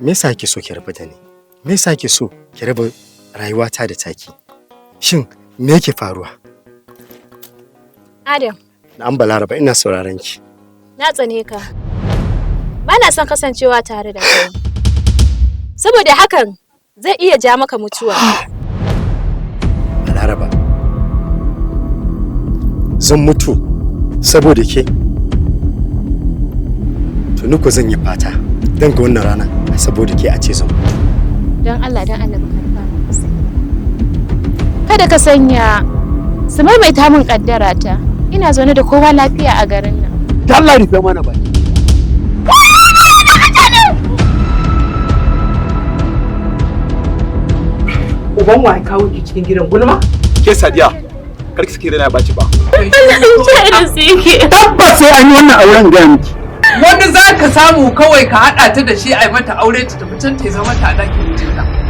Me yasa kike so ki rabu da ni? Me yasa kike so ki raba rayuwata da taki? Shin me yake faruwa? Adam. Na'am Balaraba, ina sauraron ki. Na tsane ka. Ba na son kasancewa tare da kai. Saboda hakan zai iya ja maka mutuwa. Balaraba, zan mutu saboda ke. Tuni ko zan yi fata don ga wannan rana saboda ke a ce zan mutu. Don Allah, don Allah ka rufa min asiri. Kada ka sanya su maimaita min kaddara ta. Ina zaune da kowa lafiya a garin nan. Allah rufe mana baki. Uban wa ya kawo ki cikin gidan gulma? Ke Sadiya, kar ki saki raina baci ba. Tabbas sai an yi wannan auren gaya miki. Wani za ka samu kawai ka haɗa ta da shi a yi mata aure ta tafi can ta zama ta a ɗakin mijinta.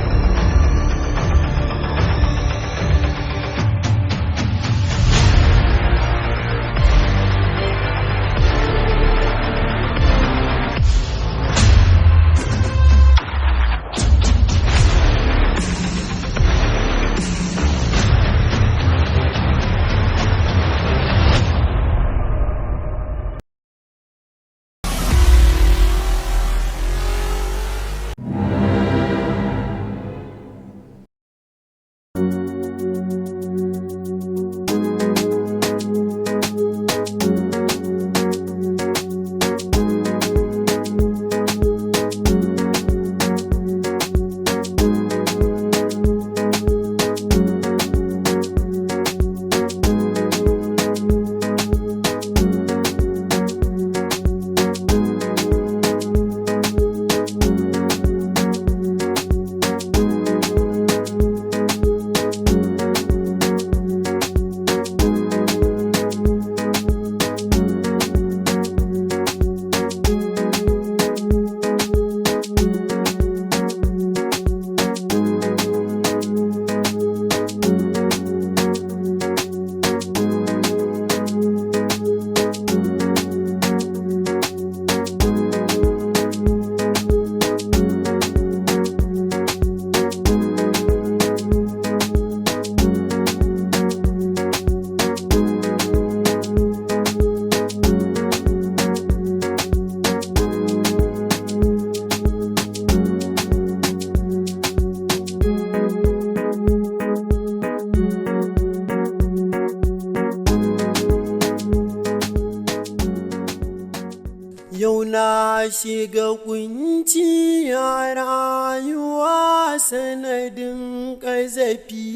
Yau na shiga kunci a rayuwa sanadin ƙazafi.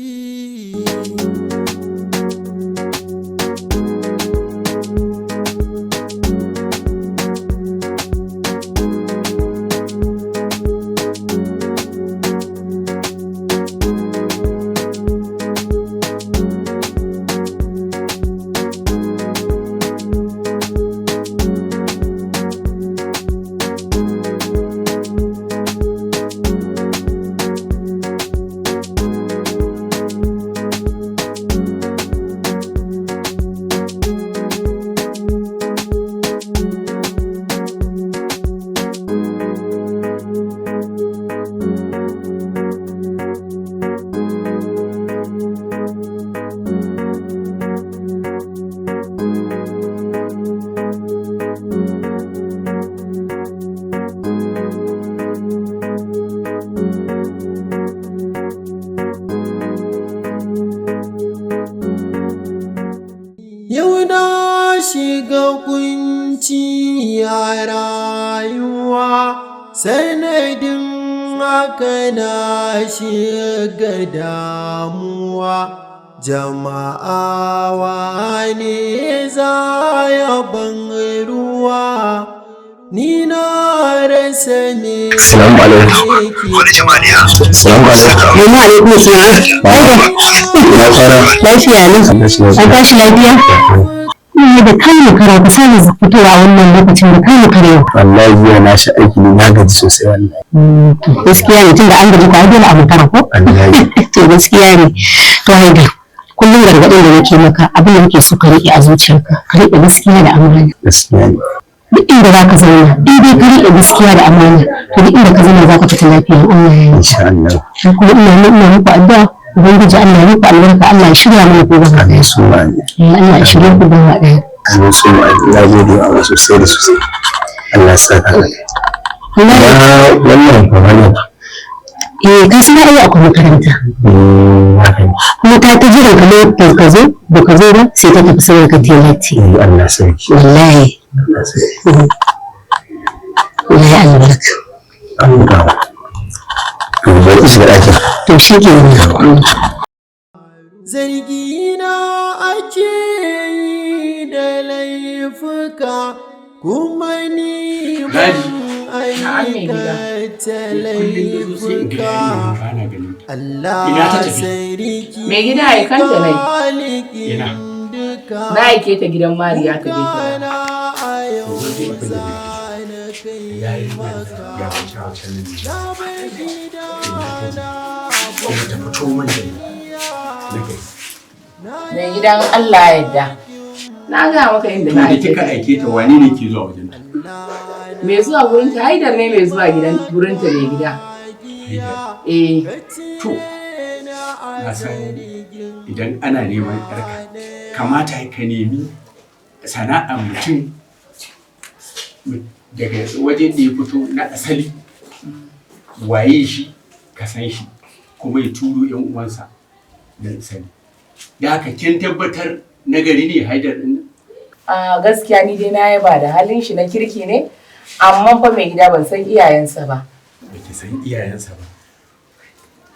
Yau na shiga kunci a rayuwa sanadin haka na shiga damuwa. Jama'a wane za ya ban ruwa? Ni na rasa me Assalamu alaikum. yake Assalamu alaikum. Mama alaikum salam. Ina kwana. Lafiya ne. An tashi lafiya? Ni da kai makara ka sani fitowa wannan lokacin da kai makara yau. Wallahi jiya na sha aiki ne na gaji sosai wallahi. Gaskiya ne tunda an gaji ko ai dole a makara ko? Wallahi. To gaskiya ne. To haida kullum gargaɗin da nake maka abin da nake so ka riƙe a zuciyarka ka riƙe gaskiya da amana. Gaskiya ne. Duk inda za ka zauna, in dai ka riƙe gaskiya da amana, to duk inda ka zauna za ka fita lafiya in Allah ya yi. Insha Allah. Ni kuma ina muku addu'a, Ubangiji Allah ya muku albarka, Allah ya shirya mana ku gaba ɗaya. Su ma ne. Allah ya shirya ku gaba ɗaya. Amin su ma ne. Na gode wa Allah sosai da sosai. Allah ya saka. Allah Na wannan wannan. eh ka san ai akwai makaranta. Haka ne. Kuma ta jiran ka lokacin ka zo, ba ka zo ba sai ta tafi saboda ka je latti. Eh, Allah sarki. Wallahi, Allah sarki. wallahi albarka. An gawa. To bari in shiga ɗakin. To shi ke nan. Zargina ake yi da laifuka kuma ni ban aikata laifuka. Allah Ina ta tafi? sarki Mai gida aikanta nai. khaliqin Ina. duka. Na aike ta gidan Mariya ta je ta. Kana a yau zana kai maka. Ya wuce wancan nan. Na bar gidana Kuma ta fito mana da ni. Na gari. Mai gidan Allah ya yarda. Na ga maka inda To na da aike kika ta. aike ta wane ne ke zuwa wajen ta? Mai zuwa gurin ta Haidar ne mai zuwa gidan gurin ta mai gida. Haidar. Eh, To, na san idan ana neman yarka, kamata ka nemi sana'ar mutum daga wajen da ya fito na asali, waye shi ka san shi, kuma ya turo 'yan uwansa na asali. Da haka kin tabbatar nagari ne Haidar ɗin nan? A gaskiya ni dai na yaba da halin shi na kirki ne, amma fa mai gida ban san iyayensa ba. Ba ki san iyayensa ba.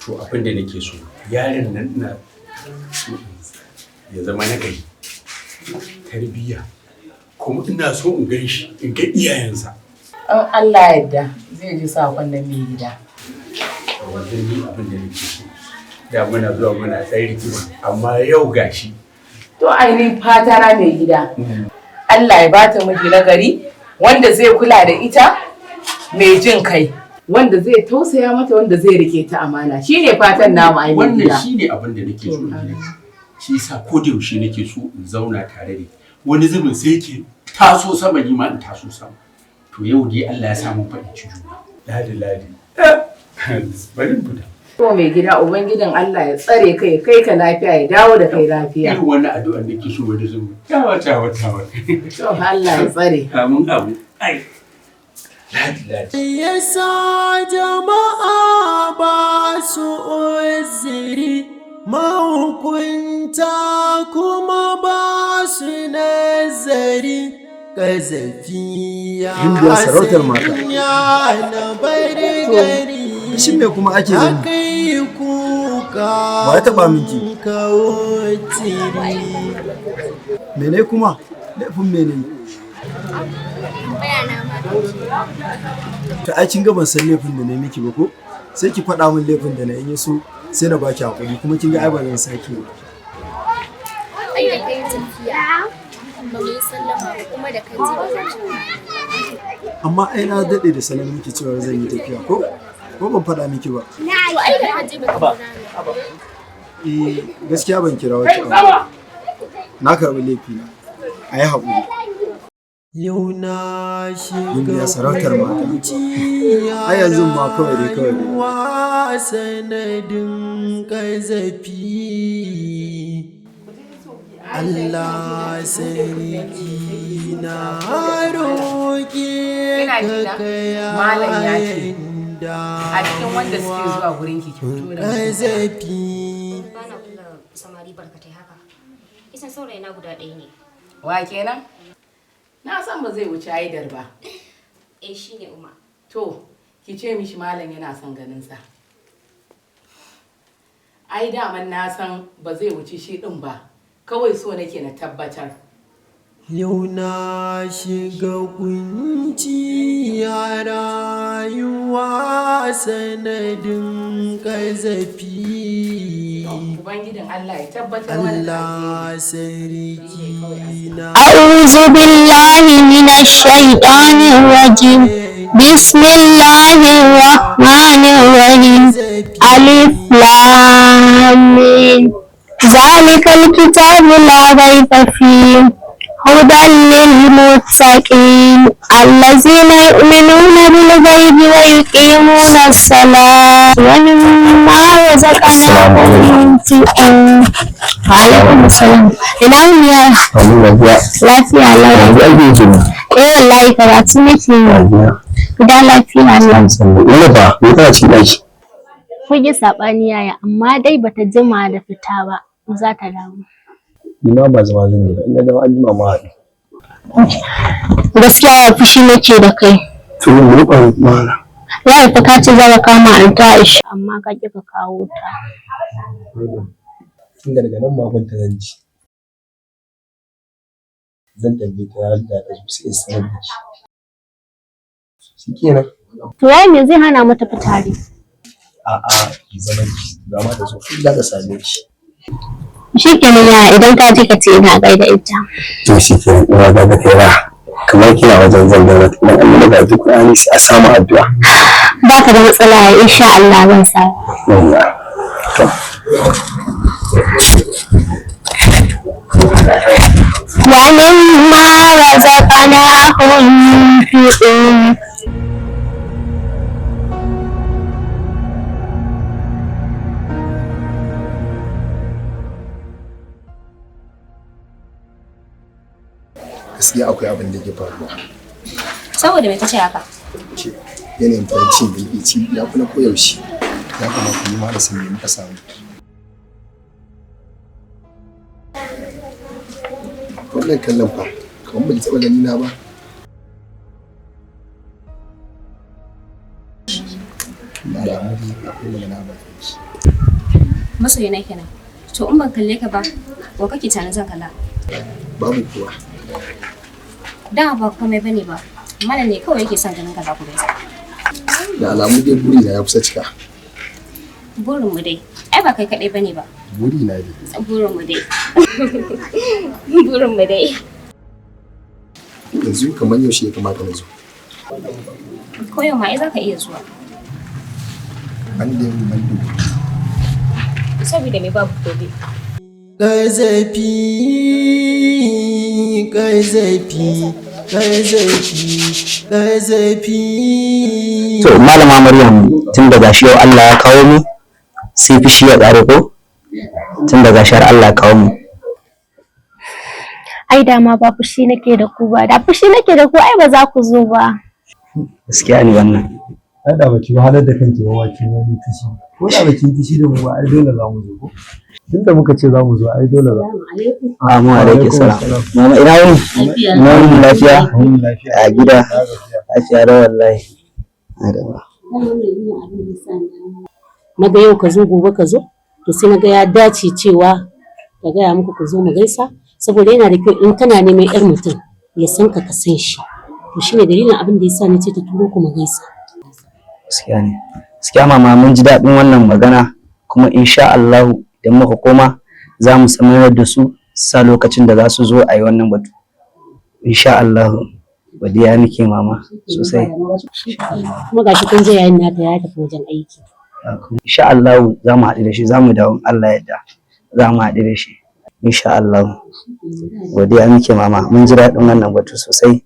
To abin da nake so, yaron nan ina so ya zama nagari, tarbiyya, kuma ina so in gan shi, in ga iyayensa. In Allah ya yarda zai ji sakon nan mai gida. Yanzu ni abin da nake so, da muna zuwa muna ɗan rigima, amma yau gashi. To ainihin fata na mai gida. Allah ya bata miji na gari wanda zai kula da ita mai jin kai, wanda zai tausaya mata, wanda zai rike ta amana. Shine fatan namu ai mai Wannan gida. shine abin da nake so in yi. Shi yasa ko da yaushe nake so in zauna tare da ke. Wani zubin sai ke taso sama ni ma in taso sama. To yau dai Allah ya sa mun fahimci juna. Ladi ladi. Bari in fita. To mai gida ubangidan Allah ya tsare kai, kai ka lafiya ya dawo da kai lafiya. Irin wannan addu'ar nake so wani zubin. Tawa tawa tawa. To Allah ya tsare. Amin abu. Ai. Ladi ladi. Yasa jama'a ba su uziri mahukunta kuma ba su nazari ƙazafi ya Gimbiya sarautar mata. sanya na bari gari Shin me kuma ake na gani? kai kuka Wa ya taɓa miki? kawo tiri. Mene kuma? Laifin mene? Ta ai kin ga ban san laifin da na yi miki ba ko? Sai ki faɗa min laifin da na yi so sai na baki hakuri kuma kin ga ai ba zan sake ba. Ai da kai tafiya ba mu yi sallama ba kuma da kai je ba ka ci. Amma ai na daɗe da sanar miki cewa zan yi tafiya ko? Ko ban faɗa miki ba? To ai da ka je ba ka kira ni ba. Eh gaskiya ban kira wata ba. Na karɓi laifina. A yi haƙuri. Yau na shiga Gimbiya sarautar mata. kunci Ai yanzu ma kawai dai kawai dai. rayuwa sanadin ƙazafi. Allah sarki na roƙe Ina ka jina, ka Malam ya ce, yayin A cikin wanda suke zuwa gurin ki ki fito da mutum. ƙazafi. Bana kula samari barkatai haka. Kisan saurayi na guda ɗaya ne. Wa kenan? Na san ba zai wuce Haidar ba. Eh shine Umma. To, ki ce mishi malam yana son ganin sa. Ai daman na san ba zai wuce shi din ba. Kawai so nake na tabbatar. Yau na shiga kunci a rayuwa sanadin ƙazafi. Ubangidan Allah ya tabbatar mana da Allah sarki na أعوذ بالله من الشيطان الرجيم بسم الله الرحمن الرحيم ألف لام ميم. ذلك الكتاب لا ريب فيه هدى للمتقين الذين يؤمنون بالغيب ويقيمون الصلاة ومما رزقناهم ينفقون. وعليكم السلام. Ina wuni yaya? Lafiya lau. Yanzu aiki yake ne. Eh wallahi karatu nake yi. Gida lafiya lau. Wani ba, me kana cikin ɗaki? Kun yi saɓani yaya, amma dai bata jima da fita ba, za ta dawo. Ni ma ba zama zan yi ba, ina dawo an jima ma haɗu. Gaskiya ya fushi nake da kai. To mu rufa mana. Yaya fa ka ce za ka kama Anta Aisha amma ka ƙi ka kawo ta. Tun daga nan ma kwanta zan ci. Zan tambaye ta ranar da ta zo sai in sanar da ki. Shikenan. To yaya me zai hana mu tafi tare? A'a, ki zaman ki, za ma ta zo, za ta same ki. Shikenan yaya, idan ka je ka ce ina gaida ita. To shi ke uwa ga ta kai kamar kina wajen zan daura idan an daga duk Qur'ani sai a samu addu'a. Ba ka da matsala yaya, insha Allah zan samu. Yawwa. To. ومما رزقناهم ينفقون. Gaskiya akwai abin da ke faruwa. Saboda me kace haka? Ce yanayin farin cikin da yake ci ya fi na koyaushe. Ya kamata ni ma na san me muka samu. Wannan kallon fa kamar baki taɓa gani na ba. Da alamu dai akwai magana a bakin ki. Masoyina kenan. To in ban kalle ka ba, wa kake tunanin zan kalla? Babu kuwa. Da ba komai bane ba. Malam ne kawai yake son ganin ka za ku gaisa. Da alamu dai buri na ya kusa cika. Burin mu dai. Ai ba kai kadai bane ba. Buri na dai. Burin mu dai. Burin mu dai. Yanzu kamar yaushe ya kamata na zo. Ko yau ma ai za ka iya zuwa. Ban da yau ban da gobe. Saboda me babu gobe? Ƙazafi, ƙazafi, ƙazafi, ƙazafi. To malama Maryam, tun daga shi yau Allah ya kawo mu sai fushi ya ƙare ko? Tun daga shi har Allah ya kawo mu. Ai dama ba fushi nake da ku ba, da fushi nake da ku ai ba za ku zo ba. Gaskiya ne wannan. Ai da baki wahalar da kanki ba ma kin wani fushi. Ko da baki fushi da mu ba ai dole za mu zo ko? Tunda muka ce za mu zo ai dole za mu. Amu alaikum salam. Mama ina wuni? Ina wuni lafiya? A gida. Lafiya da wallahi. Adama. Na ga yau ka zo gobe ka zo, to sai na ga ya dace cewa ka gaya muku ku zo mu gaisa, saboda yana da kyau in kana neman yar mutum ya san ka ka san shi. To shine dalilin abin da yasa na ce ta turo ku mu gaisa. Gaskiya ne. Gaskiya mama mun ji daɗin wannan magana kuma insha Allah idan muka koma za mu sanar da su sa lokacin da za su zo a yi wannan batu. Insha Allah godiya muke mama sosai. Kuma gashi kun je yayin nata ya tafi wajen aiki. Insha Allah za mu haɗu da shi, za mu dawo in Allah ya yarda za mu haɗu da shi insha Allah. Godiya muke mama, mun ji daɗin wannan batu sosai.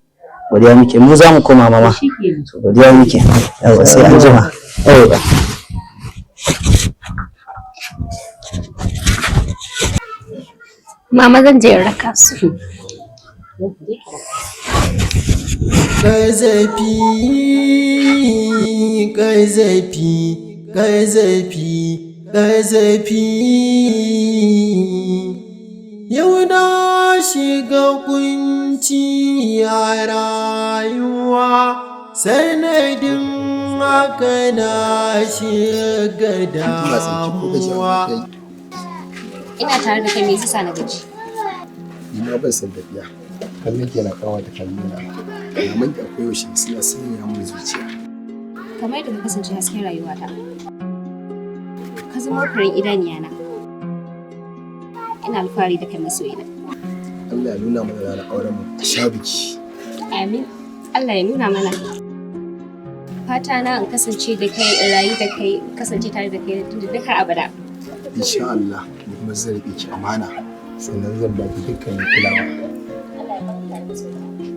Godiya muke, mu za mu koma mama. Godiya muke. Yawwa sai an jima. Yawwa. Mama zan je in raka su. Ƙazafi, ƙazafi, ƙazafi, ƙazafi. Yau na shiga kunci a rayuwa, sanadin haka na shiga damuwa. Ina tare da kai me yasa na gaji? Ni ma ban san tafiya. Kallon ki yana kawo ta kallo na. Kalaman ki akwai yaushe suna sanya mun zuciya. Kamar yadda ka kasance hasken rayuwata. Ka zama furen idaniyana. Ina alfahari da kai masoyina. Allah ya nuna mana ranar auren mu a sha biki. Amin. Allah ya nuna mana. Fata na in kasance da kai, in rayu da kai, in kasance tare da kai tun da duk har abada. Insha Allah ni kuma zan riƙe ki amana sannan zan ba ki dukkanin kulawa. masa wani.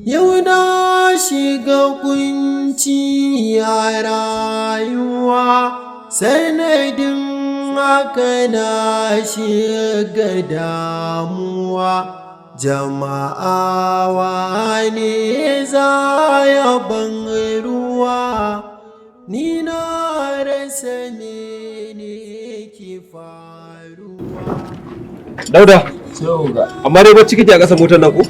Yau na shiga kunci a rayuwa, sanadin haka na shiga damuwa. Jama'a wane za ya ban ruwa, ni na rasa mene ke faruwa. Dauda, amma dai bacci kake a ƙasa motar nan ko?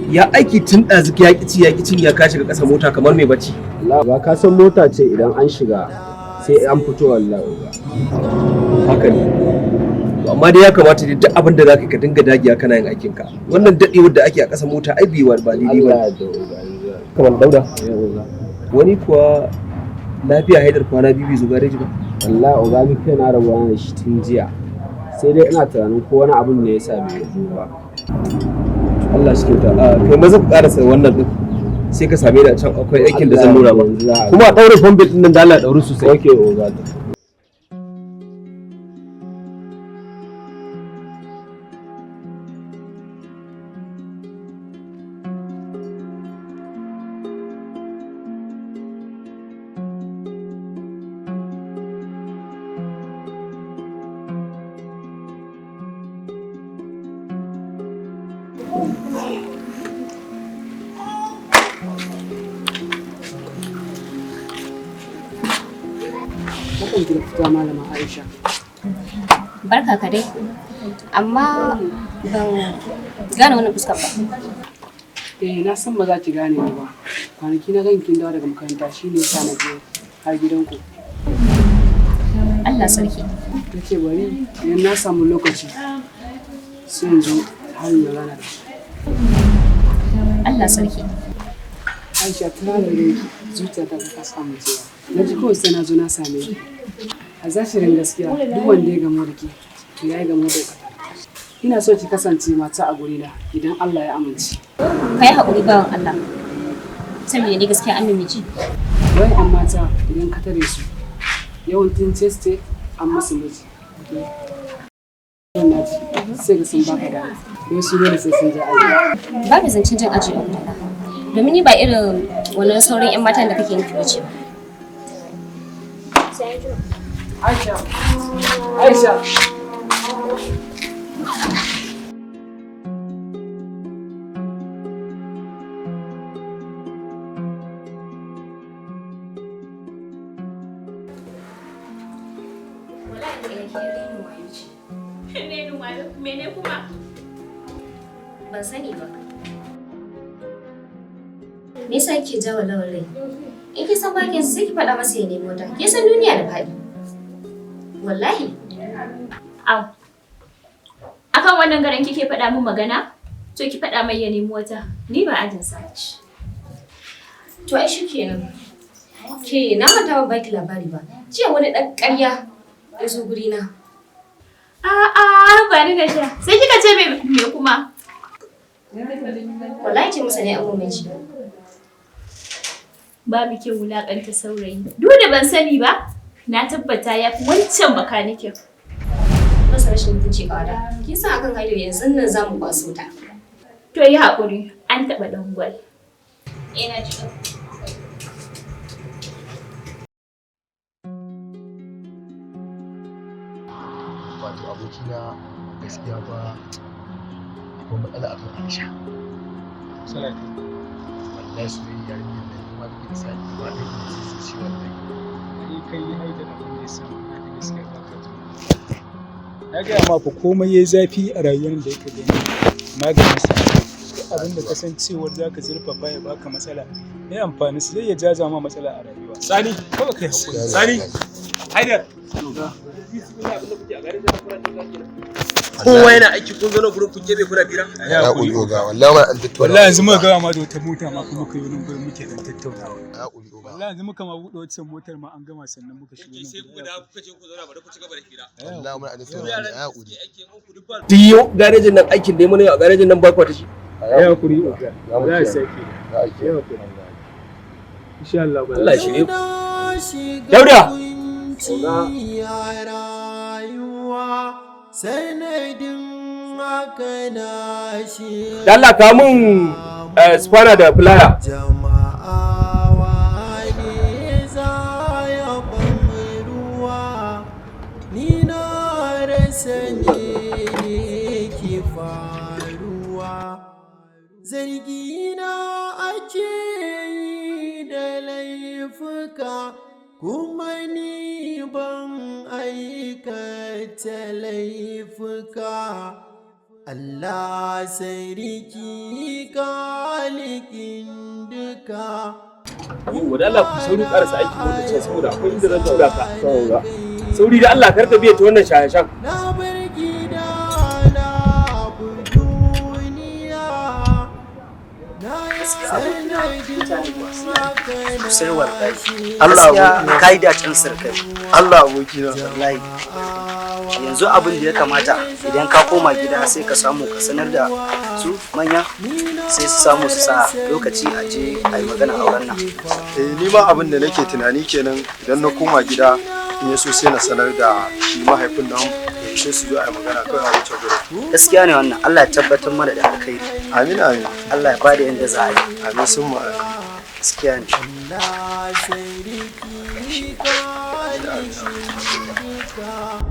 Ya aiki tun ɗazu ya ƙi ci ya ƙi cin ya ka shiga ƙasa mota kamar mai bacci. Allah ba ka san mota ce idan an shiga sai an fito wallahi uga. Haka ne. To amma dai ya kamata dai duk abin da za ka dinga dagiya kana yin aikin ka. Wannan daɗewar da ake a ƙasa mota ai biwa ba daidai ba. Allah ya yarda uga. Kamar Dauda. Wani kuwa lafiya haidar kwana biyu bai zo gareji ba. Wallahi uga ni kai na rabuwa da shi tun jiya. Sai dai ina tunanin ko wani abun ne yasa bai zo ba. Allah shi kyauta. Kai maza ku karasa wannan din. Sai ka same ni a can akwai aikin da zan nuna ba. Kuma a ɗaure fambil ɗin nan da Allah ya ɗaure sosai. Okay oga. Barkan ki da fitowa Malama Aisha. Barka ka dai. Amma ban gane wannan fuskar ba. Eh, na san ba za ki gane ni ba. Kwanaki na gan kin dawo daga makaranta shine yasa na je har gidanku. Allah sarki. Na ce bari idan na samu lokaci sai in zo har in gana da shi. Allah sarki. Aisha tana da ganki zuciyata ta kasa amincewa. Na ji kawai sai na zo na same ki. A zahirin gaskiya duk wanda ya gamo da ke to ya yi gamo da Ina so ki kasance mata a gurina idan Allah ya amince. Ka yi haƙuri bawan Allah. Saboda ni gaskiya an miji. Wai yan mata idan ka tare su yawancin ce an musu miji. Sai ga sun baka da don su dole sai sun je aji. Babu zancen jin aji a gurina. Domin ni ba irin wannan sauran 'yan matan da kake nufi ba ce ba. Aisha! Aisha! Mene kuma? Ban sani ba. Me yasa kike jawo lawan rai? In kin san bakin sai ki faɗa masa ya nemo ta. Kin san duniya da faɗi. Wallahi. Au. Akan wannan garan kike faɗa min magana? To ki faɗa mai ya nemo wata. Ni ba ajin sa ce. To ai shikenan. Ke na manta ban baki labari ba. Jiya wani ɗan ƙarya ya zo guri na. A'a, ba ni na sha. Sai kika ce me kuma? Wallahi ce masa ne an mamaci. Babu kyau wulaƙanta saurayi. Duk da ban sani ba, na tabbata ya fi wancan bakanikin. Masa rashin mutunci ƙawata. Kin san akan haido yanzu nan za mu kwaso ta. To yi haƙuri, an taɓa ɗan gwal. Eh na ji. Wato abokina gaskiya ba akwai matsala akan Aisha. Matsala ce. Wallahi soyayya yarinyar nan ma kake da sai ba ɗaya kuma sai su ci wallahi. Ai kai haidar abin da ya sa na ga gaskiya ba ka ji. Na gaya ma fa komai yayi zafi a rayuwar da yake gani maganin sa. Duk abin da kasancewar zaka zurfafa ya baka matsala. Me amfani su zai iya jaza ma matsala a rayuwa. Sani, kawai kai hakuri. Sani, Haidar. Kowa yana aiki kun zo nan gurin kun kebe kuna fira. Ya hakuri oga, wallahi ma an tattauna. Wallahi yanzu muka gama ma da wata mota ma kuma muka yi wani gurin muke dan tattaunawa. Ya hakuri oga. Wallahi yanzu muka ma buɗe waccan motar ma an gama sannan muka shigo nan. Sai kuka dawo kuka ce ku zauna bari ku ci gaba da hira. Wallahi ma an tattauna ya hakuri. Duk yau garejin nan aikin da ya mana yau a garejin nan ba kwa ta shi. Ya hakuri oga. Za a sake. Ya hakuri. Insha Allah ba. Allah ya shirye ku. Dauda. Da Allah ka mun spanner da plier. Zargina ake yi da laifuka kuma ni ban aikata laifuka. Allah sarki kalikin duka. Yau da Allah ku sauri karasa aiki wanda ce saboda akwai inda zan tura ka. Sauri da Allah kar ka biye ta wannan shashashan. Na bar gida na duniya. Sosai wallahi. Allah Gaskiya ka yi dacen sirkai. Allah abokina. Wallahi. Yanzu abin da ya kamata idan ka koma gida sai ka samu ka sanar da su manya sai su samu su sa lokaci a je a yi magana auren nan. Eh, ni ma abin da nake tunani kenan idan na koma gida in ya so sai na sanar da shi mahaifin nan sai su zo a yi magana kawai a wuce gurin. Gaskiya ne wannan, Allah ya tabbatar mana da alkhairi. Amin amin. Allah ya bada yanda za a yi. Amin sun mu amin. Gaskiya ne. Allah sarki kalikin duka.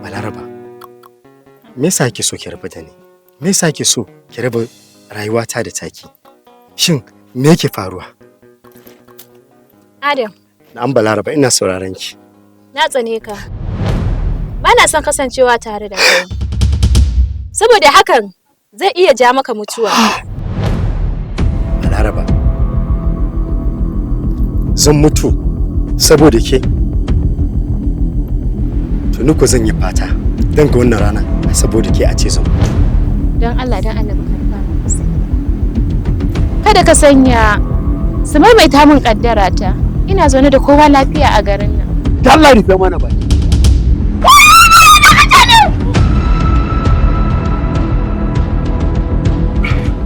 Balaraba, me yasa kike so ki rabu da ni? Me yasa kike so ki raba rayuwata da taki? Shin me yake faruwa? Adam, Na'am Balaraba, ina sauraron ki. na tsane ka. Ba na son kasancewa tare da kai. Saboda hakan zai iya ja maka mutuwa. Balaraba, zan mutu saboda ke. Tuni ko zan yi fata don ga wannan rana saboda ke a ce zan mutu. Don Allah don Allah ka rufa min asiri. Kada ka sanya su maimaita min kaddara ta. Ina zaune da kowa lafiya a garin nan. Da Allah rufe mana baki.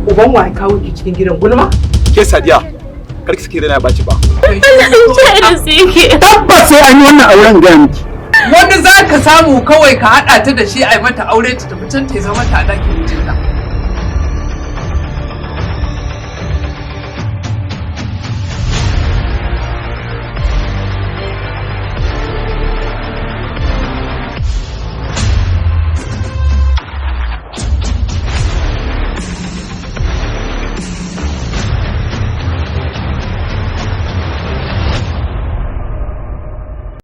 Uban wa ya kawo ki cikin gidan gulma? Ke Sadiya, kar ki sake raina baci ba. Tabbas sai an yi wannan auren gaya miki. Wani za ka samu kawai ka haɗa ta da shi a yi mata aure ta tafi can ta zama ta a ɗakin mijinta.